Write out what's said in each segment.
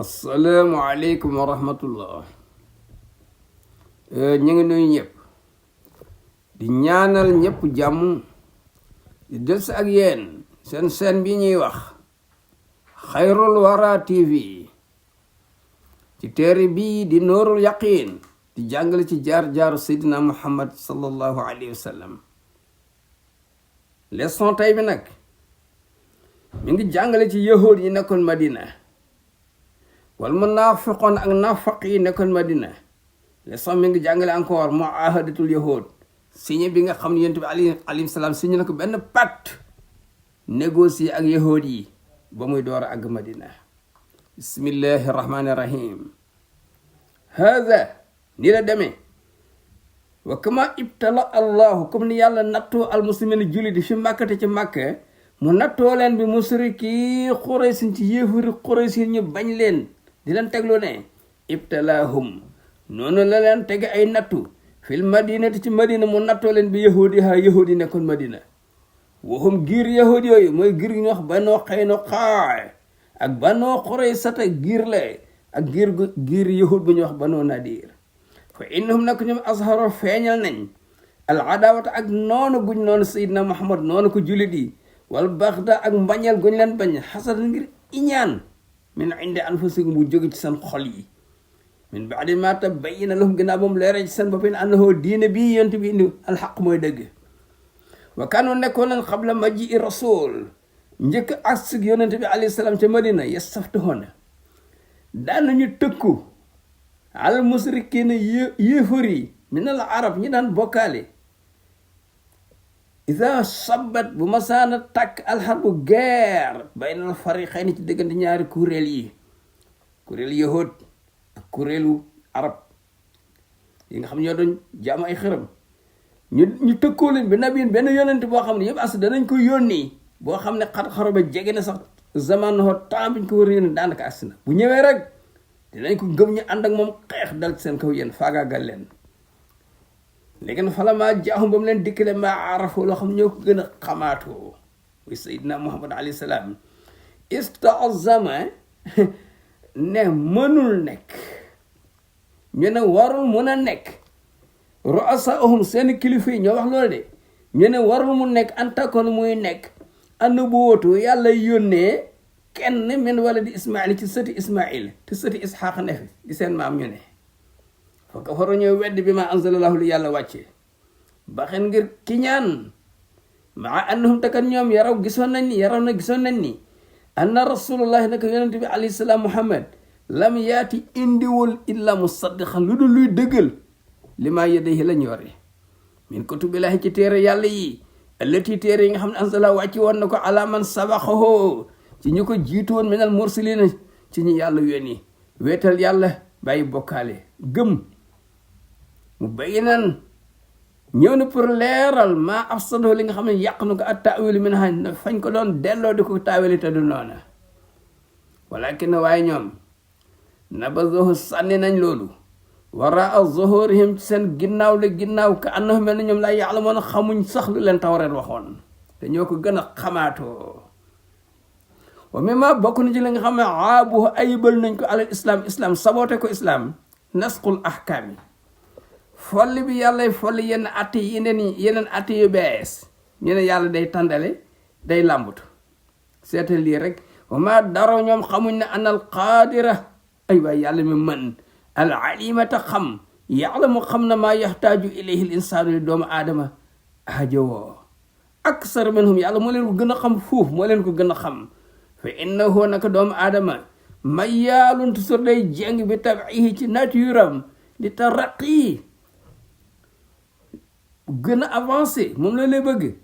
Assalamualaikum warahmatullah. ñu ngi nuyu ñëpp di ñaanal ñëpp jàmm di des ak yéen seen bi ñuy wax Khairul Wara TV ci téere bii di Nuurul Yaqiin di jàngale ci jaar-jaaru Seydina Muhammad sallallahu alayhi wa sallam. Leçon tey bi nag mi ngi jàngale ci yahuud yi nekkoon Madina wal munaafiqoon ak nafaq yi nekkoon Madina. Leçon mi ngi jàngale encore muahadatul yahud signé bi nga xam ne yonent bi alayhi salaam signé na ko benn pacte négocier ak yahud yi ba muy door a àgg Madina. Bismillahi rahmani rahim. Haada ni la demee wa kama ibtala allahu comme ni yàlla nattoo almuslimina julli di fi màkkate ci màkka mu nattoo leen bi musriki Quraysin ci yéefari Quraysin ñu bañ leen di leen tegloo ne ibtalahum noonu la leen tege ay nattu fil madinati ci Madina mu nattoo leen bi yahudi nekkoon Madina waxum giir yahudi yooyu mooy giir ñu wax Banu Qaynuqaa ak Banu Quraysata giir la ak giir yahud bu ñu wax Banu Nadir fa innahum nak ñoom azharo feeñal nañ al adawata ak noonu guñ noonu Seydina Muhammad noonu ko jullit yi wal baxda ak mbañeel guñ leen bañ xasad ngir iñaan min indi anfusihim bu jóge ci seen xol yi min baadi ma tabayyana lahum ginnaaw moom leere ci seen bopp ne annahu diine bii yonent bi indi alxaq mooy dëgg wa kaanu nekkoon nañ xabla majii rasul njëkk agsig yonent bi alayhi salaam ca Madina yastaftuhoona daan nañu tëkku al musrikiina yéefar yi min al arab ñi daan bokkaale ida sabat bu masaana takk alxarbu guerre baynal fariqayni ci diggante ñaari kuréel yi kuréelu yahud ak kuréelu arab yi nga xam ne ñoo doon jaamu ay xërëm ñu tëkkoo leen bi nabiin benn yonent boo xam ne yëpp as danañ ko yónni boo xam ne xat xaro ba jege na sax zaman ho temps biñ ko war a yónni daanaka as na bu ñëwee rek dinañ ko gëm ñu ànd ak moom xeex dal ci seen kaw yéen faagaagal leen léegi nag fala maa jaaxum ba mu leen dikkale maa arafu loo xam ñoo ko gën a xamaatoo muy Seydina Muhammad alayhi salaam istaazama ne mënul nekk ñu ne warul mun a nekk ru'asaahum seen kilifa yi ñoo wax loolu de ñu ne warul mu nekk antakoon muy nekk annubuwwatu yàlla yónnee kenn min wala di Ismaïl ci sëti Ismaïl te sëti Isxaaq ne fi di seen maam ñu ne fa kafaru ñooy wedd bi ma anzalallahu li yàlla wàcce baxen ngir kiñaan maa annahum takat ñoom gisoon nañ ni anna rasulullahi naka yonente bi alayhi salaam Muhammad lam yaati indiwul illa musaddiqan lu dul luy dëggal li maa yadayhi lañ yore min kutubillahi ci téere yàlla yi allati téere yi nga xam ne anzala wàcci woon na ko ala man sabaxahu ci ñu ko jiitu woon minal mursalina ci ñi yàlla yónni weetal yàlla bàyyi bokkaale gëm mu bayyinan ñëw na pour leeral maa afsado li nga xam ne yàq na ko at taawil min ha fañ ko doon delloo di ko taawili te du noona walakin waaye ñoom nabazuhu sànni nañ loolu waraa zuhurihim ci seen ginnaaw ka annahu mel na ñoom laa ya'lamuuna xamuñ sax lu leen Tawreet waxoon te ñoo ko gën a xamaatoo wa mimma bokk na ci li nga xam ne aabuhu ayibal nañ ko alal islam saboote ko islam nasqul ahkaam yi folli bi yàlla folli yenn atte yi yeneen atte yu bees ñu ne yàlla day tàndale day làmbatu seetal lii rek wa ma daro ñoom xamuñ ne anal qaadira ay waay yàlla mi mën al alimata xam yàlla mu xam na maa yaxtaaju ilayhi l insaanu li doomu aadama ajowoo aksar minhum yàlla moo leen ko gën a xam fuuf moo leen ko gën a xam fa innahu naka doomu aadama mayyaalun toujours day jeng bi tabiihi ci nature am di taraqi gën a avancé moom la lay bëgg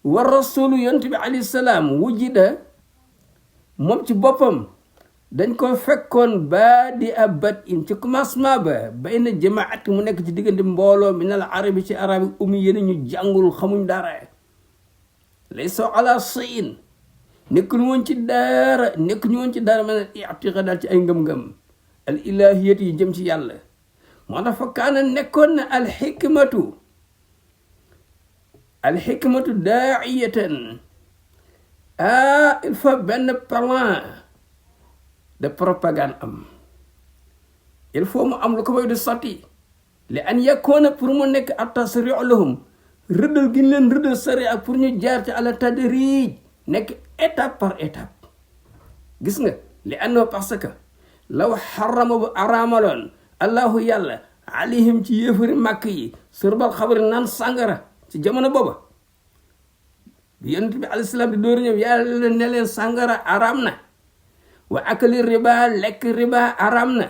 wa rasulu yonent bi alayhi salaam wujida moom ci boppam dañ ko fekkoon baa di abat in ci commencement ba bayna jamaat mu nekk ci diggante mbooloo minal arabi ci arabi yéen ñu jàngul xamuñ dara laysa ala shay'in nekkuñu woon ci dara man i'tiqaad ci ay ngëm-ngëm al ilahiyat yi jëm ci yàlla moo tax fa kaana nekkoon na alxikmatu daa'iyatan il faut benn plan de propagande am il faut mu am lu ko may du sotti li an yakkoona pour mu nekk at-tasri'u lahum rëddal gi leen rëddal sariya pour ñu jaar ci ala tadrij nekk étape par étape gis nga li annoo parce que law xarama bu araamaloon allahu yàlla alayhim ci yéefari màkk yi surbal xabari naan sàngara ci jamono booba bi yonent bi alayhi salaam di dóor ñëw yàlla ne leen sàngara araam na wa akali riba lekk riba araam na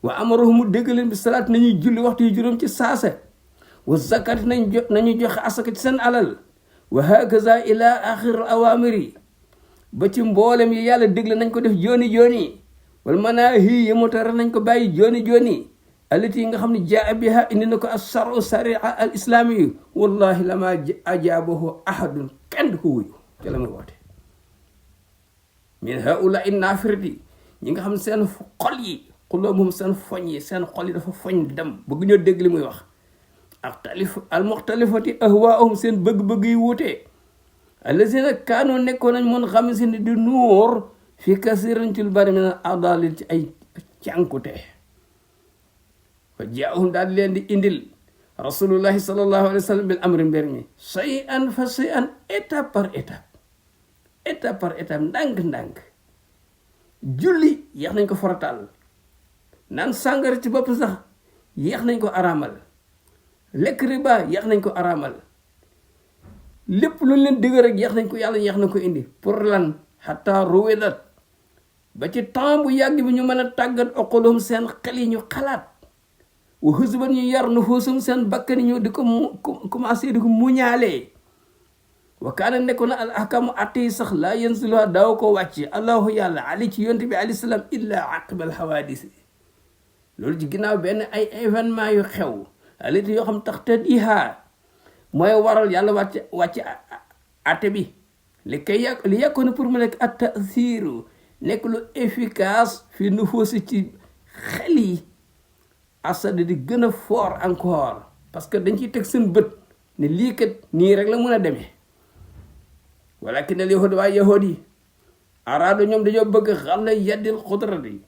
wa amaruhumu dégg leen bi salaat nañuy julli waxtu yu juróom ci saasa wa zakat nañu joxe asaka ci seen alal wa hakaza ila axir awamiri ba ci mboolem yi yàlla dégle nañ ko def jooni jooni wal manaahi yi mu tere nañ ko bàyyi jooni jooni alati yi nga xam ne jaa biha indi na ko as-shar'u sharia al islami yu wallahi lama ajaabahu ahadun kenn du ko wuyu ci la muy woote min haula in nafirati ñi nga xam ne seen xol yi xuloo moom seen foñ yi seen xol yi dafa foñ dem bëgg ñoo dégg li muy wax al muxtalifati ahwaahum seen bëgg-bëgg yi wuute allazina kaanoo nekkoon nañ mun xam si ne di nuur fi kasiran ci lu bari min adalil ci ay cànkute fa jaahum daal leen di indil rasulullahi sallallahu alayhi wa sallam bil amri mbir mi shay'an fa shay'an étape par étape ndànk-ndànk julli yéex nañ ko forotaal naan sàngara ci bopp sax yéex nañ ko araamal lekk riba yéex nañ ko araamal lépp lu leen dëgg rek yéex nañ ko yàlla yéex na ko indi pour lan xataa ruwidat ba ci temps bu yàgg bi ñu mën a tàggat oqolum seen xel yi ñu xalaat wa husban ñu yar nu foosum seen bakkani ñu di ko commencé di ko muñaalee wa kaana nekkoon na al ahkamu atte yi sax laa yanziluha daaw ko wàcc allahu yàlla ali ci yonte bi alayhi salaam illa aqibal hawadis loolu ci ginnaaw benn ay événement yu xew aliti yoo xam tax te dihaa mooy waral yàlla wàcc atte bi li yàkkoon pour mu nekk at taasiru nekk lu efficace fi nufuusi ci xel yi asad di gën a fort encore parce que dañ ciy teg seen bët ne lii kat nii rek la mun a demee walakin al yahud waaye yahud yi araado ñoom dañoo bëgg xalla yaddil xudrati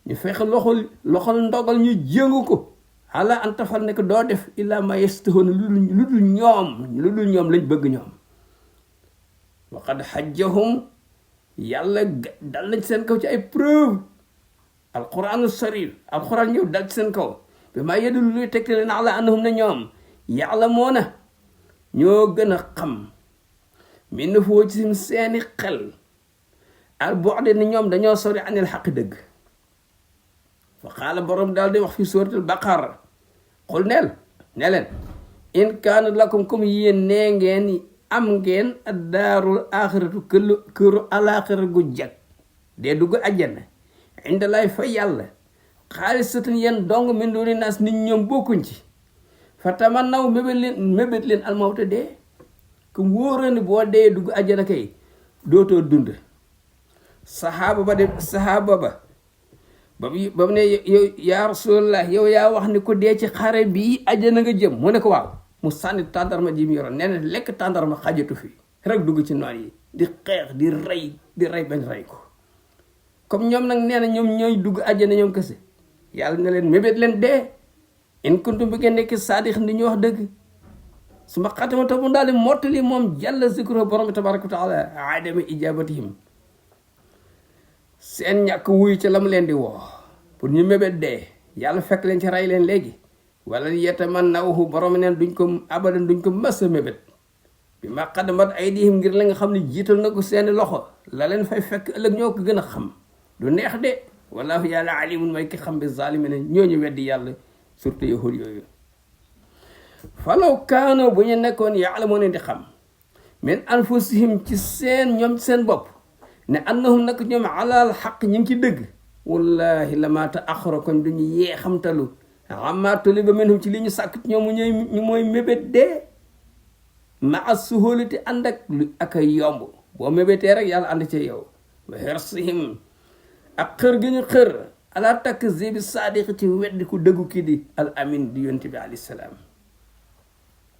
ñu fexe loxol ndogal ñu jéngu ko ala an tafal nekk doo def illa ma yastahoon lu dul ñoom lañ bëgg ñoom waqad xajjahum yàlla dal nañ seen kaw ci ay preuve alquranu sarif alquran ñëw dal ci seen kaw bi maa yedul luy tegte leen ala annahum ne ñoom ya'lamuuna ñoo gën a xam min na foo ci seeni xel al bu'd ni ñoom dañoo sori anil xaq dëgg fa qaala borom daal di wax fi suratul baqara xul ne leen in kaana lakum comme yéen nee ngeen am ngeen daarul axiratu këru alaxira gu jag dee dugg àjjana inda lay fa yàlla xaalisatan yéen dong min duni naas nit ñoom bokkuñ ci fa tamannaw mébét leen almawta dee comme wóora ni boo dee dugg àjjana kay dootoo dund sahaaba ba mu ne yow yaa rasulallah yow yaa wax ni ko dee ci xare bii àjjana nga jëm mu ne ko waaw mu sànni tàndarma ji mu yoroon nee na lekk tàndarma xajatu fi rek dugg ci noon yi di xeex di rey bañ rey ko comme ñoom nag nee na ñoom ñooy dugg àjjana ñoom kese yàlla ne leen mébét leen dee in kuntum bi ngeen nekk saadix ni ñu wax dëgg su ma xatama ta mu daal di mottali moom jàlla zikru borom bi tabaraka wa taala adama ijabatihim seen ñàkk wuyu ca la mu leen di woo pour ñu mébét dee yàlla fekk leen ci rey leen léegi wala yatamannawhu borom neen duñ ko abadan duñ ko mës a mébét bi ma qaddamat aydihim ngir la nga xam ne jiital na ko seeni loxo la leen fay fekk ëllëg ñoo ko gën a xam du neex de wallahu yàlla alimun may ki xam bi zalimin ñooñu weddi yàlla surtout yahud yooyu falaw kaano bu ñu nekkoon ya'lamuuna di xam min anfusihim ci seen bopp ne annahum nag ñoom alal xaq ñu ngi ci dëgg wallahi lama ta'axxara kon duñu yee xamtalu amma tuliba minhum ci li ñu sàkk ñoom ñu mooy mébét dee ma as-suhulati ànd ak a yomb boo mébétee rek yàlla ànd ci yow wa hirsihim ak xër gi ñu xër ala takzibi saadiq ci weddi ku dëggu ki di al amin di yonte bi alayhi salaam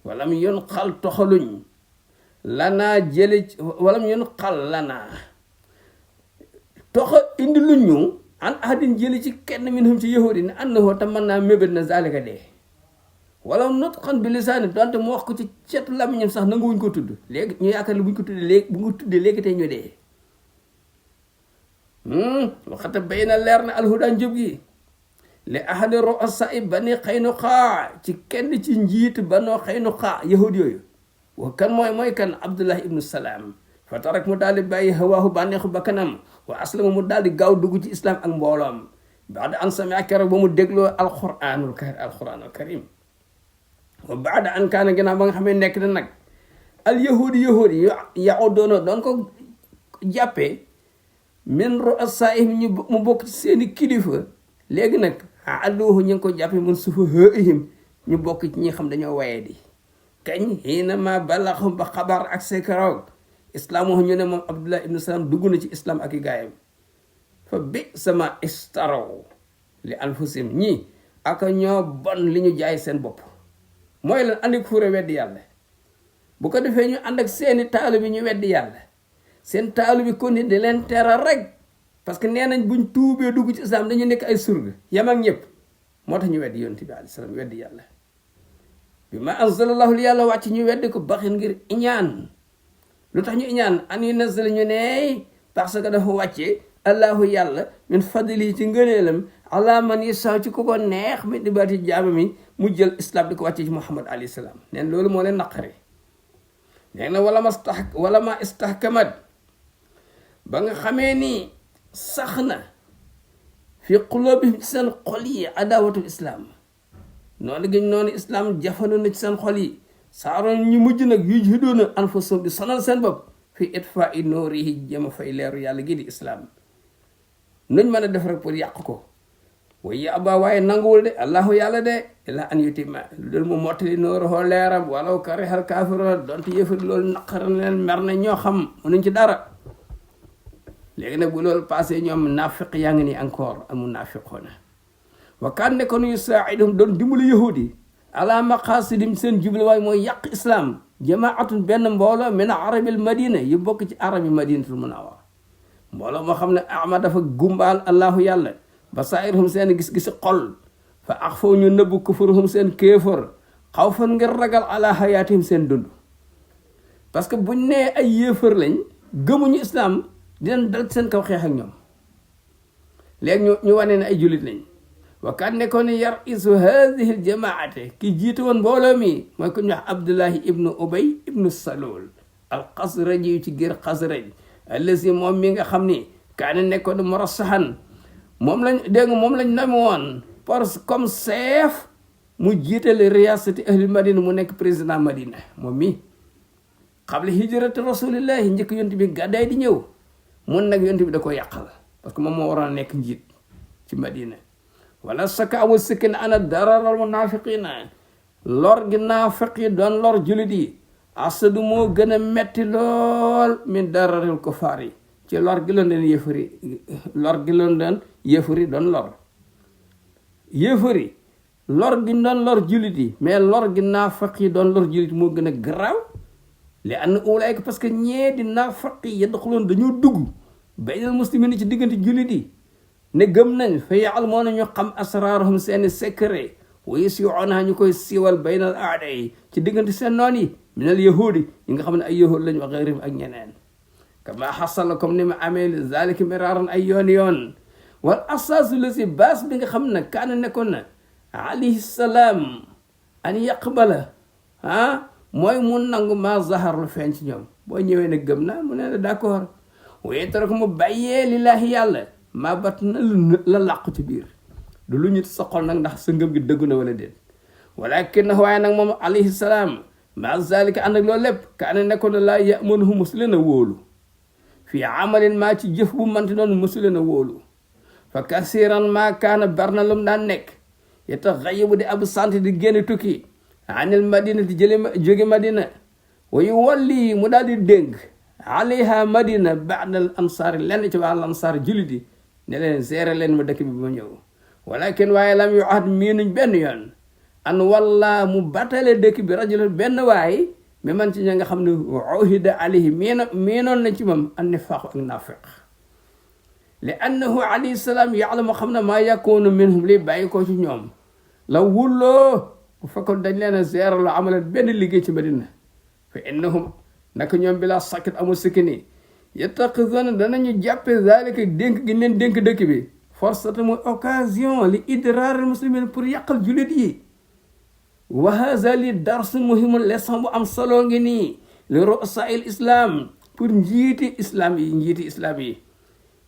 walam yon xal toxaluñ lanaa jële walam yon xal lanaa indi luñ ñu an ahadin jëli ci kenn minhum ci yahudi ne annahu te mën naa mébét na zalika dee wala nutqan bi lisaani donte mu wax ko ci cetu làmmiñam sax nanguwuñ ko tudd léegi ñu yaakaar ne buñ ko tuddee léegi bu nga tuddee léegi tey ñu dee waxata bay na leer na alhuda njub gi li ahadi ru'asa'i bani Qaynuqa ci kenn ci njiit banu Qaynuqa yahud yooyu wa kan mooy kan Abdullah ibnu Salaam fa tarak mu daal di bàyyi hawaahu bànneexu bakkanam wa aslama mu daal di gaaw dugg ci islam ak mbooloom baada an sami'a keroog ba mu dégloo alquranul karim wa baada an kaana ginnaaw ba nga xam ne nekk na nag al yahudi yahudoona doon ko jàppee min ru'asaa'ihim mu bokk ci seeni kilifa léegi nag adduhu ñu ngi ko jàppee mun sufahaa'ihim ñu bokk ci ñi xam dañoo waye di kañ xiina ma balaxum ba xabaar ak see keroog islaam wax ñu ne moom Abdullah ibnu Salaam dugg na ci islam ak i gaayam fa bi sama istaraw li anfusihim ñii ak ñoo bon li ñu jaay seen bopp mooy lan andi fuure weddi yàlla bu ko defee ñu ànd ak seeni taalu bi ñu weddi yàlla seen taalu bi kon ni di leen teral rek parce que nee nañ buñ tuubee dugg ci islam dañu nekk ay surga yam ak ñëpp moo tax ñu weddi yonent bi alayhi salaam weddi yàlla bi ma anzalallahu li yàlla wàcc ñu weddi ko baxin ngir iñaan lu tax ñu iñaan an yu nazal ñu ne parce que dafa wàcce allahu yàlla min fadli ci ngëneelam ala man yasa ci ku ko neex mi di baati jaama mi mu jël islam di ko wàcce ci muhammad alayhi salaam neen loolu moo leen naqare neeg na wala ma istahkamat ba nga xamee ni sax na fi qulubihim ci seen xol yi adawatul islam noonu gi noonu islam jafanu na ci seen xol yi saaroon ñu mujj nag yujhiduuna anfusahum di sonal seen bopp fi itfaa'i nuurihi jëm a fay leeru yàlla gi di islam nuñ mën a def rek pour yàq ko waaye aba waaye nanguwul de allahu yàlla de ila an yutimma lu dul mu mottali nuuruhu leeram walaw karihal kaafiruun donte yëfari loolu naqar na leen mer na ñoo xam mënuñ ci dara léegi nag bu loolu passé ñoom naafiq yaa ngi nii encore amul naafiqoona wa kaan ne kon yusaa'iduhum doon dimbali yahudi ala maqasidim seen jubluwaay mooy yàq islam jamaatun benn mbooloo min arabil madina yu bokk ci arabi madinatul munawwara mbooloo moo xam ne ama dafa gumbaal allahu yàlla basairhum seen gis-gisi xol fa axfaw ñu nëbb kufruhum seen kéefër xawfan ngir ragal ala hayatihim seen dund parce que buñ nee ay yéefër lañ gëmuñu islam dinañ dal seen kaw xeex ak ñoom léegi ñu wane ne ay jullit lañ wa kan nekkoon yar isu hadihi l jamaate ki jiitu woon mbooloo mi mooy ko ñu wax Abdullahi ibnu Ubay ibnu Salul al Xasraji ci gër Xasraj allazi moom mi nga xam ni kaane nekkoon murassahan moom lañ nami woon comme chef mu jiitale riyasati ahli madina mu nekk président madina moom mi qabla hijrati rasulillahi njëkk yonent bi gàddaay di ñëw mun nag yonent bi da ko yàqal parce que moom moo waroon a nekk njiit ci madina wala saka amul sikki ne ana dararal munafiqina lor gi naafiq yi doon lor julit yi asadu moo gën a metti lool min dararil kufaar yi ci lor gi loon den yëfari doon lor yëfari lor gi doon lor julit yi mais lor gi naafiq yi doon lor julit moo gën a garaaw li ann ulaayka parce que ñee di naafiq yi yadxuluun dañoo dugg baynal muslimin ci diggante julit yi ne gëm nañ fa yaal moo na ñu xam asraarahum seeni secret wa yusii'uunahaa ñu koy siiwal baynal aada yi ci diggante seen noon yi minal yahudi yi nga xam ne ay yahud lañu wax ghayrihim ak ñeneen kama xasala comme ni ma amee li zalika miraaran ay yoon wal asaasu la si baas bi nga xam ne kaana nekkoon na alayhi salaam an yaqbala mooy mu nangu ma zahar lu feeñ ci ñoom boo ñëwee ne gëm na mu ne la d'accord waaye tara ko mu bàyyee lillaahi yàlla maa bat na la làqu ci biir du lu ñu sa xol nag ndax sa ngëm gi dëggu na wala déet walakin waaye nag moom alayhi salaam ma zalika ànd ak loolu lépp kaana nekkoon na laa ya'manuhu mosu leen a wóolu fii amalin maa ci jëf bu manti doon mosu leen a wóolu fa kasiran maa kaana bar na lu mu daan nekk yataxayyabu di absent di génn tukki anil madina di jóge madina wa yuwalli mu daal di dénk alayha madina ba'dal ansaar lenn ci waa ansaar jullit yi ne leen gérer leen ma dëkk bi ba ñëw walakin waaye lam yu ahad miinuñ benn yoon an walla mu batale dëkk bi rajul benn waay mais man ci ña nga xam ne uhida alayhi miinoon na ci moom an nifaaq ak naafiq li annahu alayhi salaam yaalamu xam na maa yakunu minhum li bàyyi ko ci ñoom la wulloo bu fekkoon dañ leen a zeeraloo amalat benn liggéey ci Madina fa innahum naka ñoom bi laa sakkat amul sikki ni yattaqizuna danañu jàppe zalika dénk gi leen dénk dëkk bi forsata mooy occasion li idraaril muslimin pour yàqal jullit yi wa haza li darsun muhimun leçon bu am solo ngi nii li ru'asaa'il islam pour njiiti islam yi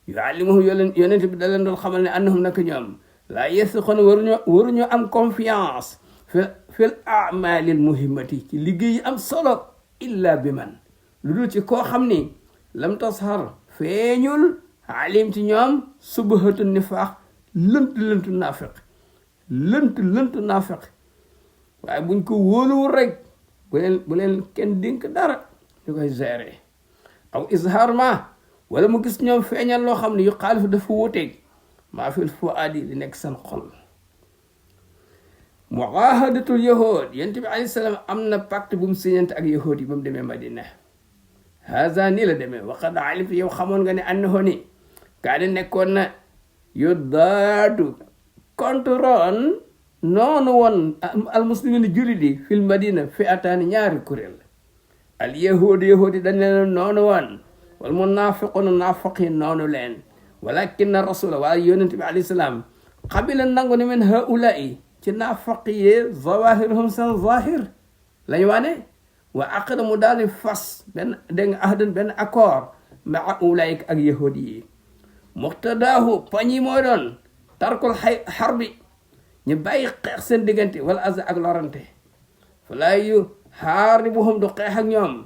yuallimuhu yonent bi da leen doon xamal ne annahum naka ñoom laa yasiqoon waruñu am confiance fil amalil muhimmati ci liggéey yi am solo illa bi man lu dul ci koo xam ni lam tashar feeñul alim ci ñoom subhatu nifaax lënt naafiq waaye buñ ko wóoluwul rek bu leen kenn dénk dara ñu koy gérer aw izhar ma wala mu gis ñoom feeñal loo xam ne yu xaalifu dafa wuteeg maa fil fuaadi li nekk seen xol muahadatul yahud yonent bi alayhi salaam am na pacte bu mu signante ak yahud yi ba mu demee Madina haza nii la demee waqad alimtu yow xamoon nga ne annahu ni kaani nekkoon na yu daadu contrôle noonu woon al muslimin jullit yi fil Madina fi ataani ñaari kuréel al yahud yi dañ leen noonu woon wal munaafiquuna naafiq yi noonu leen walakin rasula waaye yonent bi alayhi salaam qabila nangu ne min haulaai ci naafiq yi zawahiruhum seen zahir lañu waane wa aqada mu daal di fas benn dégg nga ahdan benn accord maa ulaik ak yahud yi muqtadaahu pañi mooy doon tarkul xarbi ñu bàyyi xeex seen diggante wala aza ak lorante falaa yu xaaribuhum du xeex ak ñoom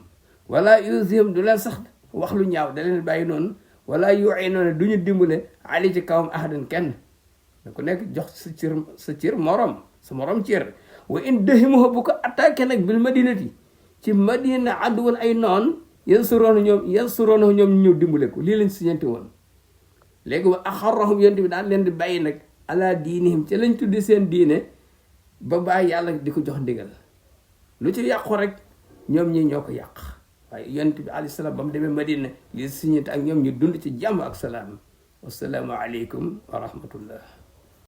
wala yusihum du leen sax wax lu ñaaw da leen bàyyi noonu wala yu'inuna du ñu dimbale ali ci kawam ahadan kenn da ku nekk jox sa cër morom sa morom cër wa in dahimuhu bu ko attaqué nag bil madinati ci Madina àdduwoon ay noon yansuroona ñoom ñu ñëw dimbale ko lii lañ siñante woon léegi wa axarrahum yonent bi daan leen di bàyyi nag ala diinihim ci lañ tuddi seen diine ba bàyyi yàlla di ko jox ndigal lu ci yàqu rek ñoom ñi ñoo ko yàq waaye yonent bi alayhi salaam ba mu demee Madina li siñante ak ñoom ñu dund ci jàmm ak salaam wassalaamu aleykum wa rahmatullah